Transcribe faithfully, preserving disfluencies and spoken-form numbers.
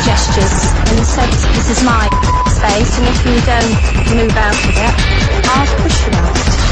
gestures in the sense this is my space, and if you don't move out of it, I'll push you out.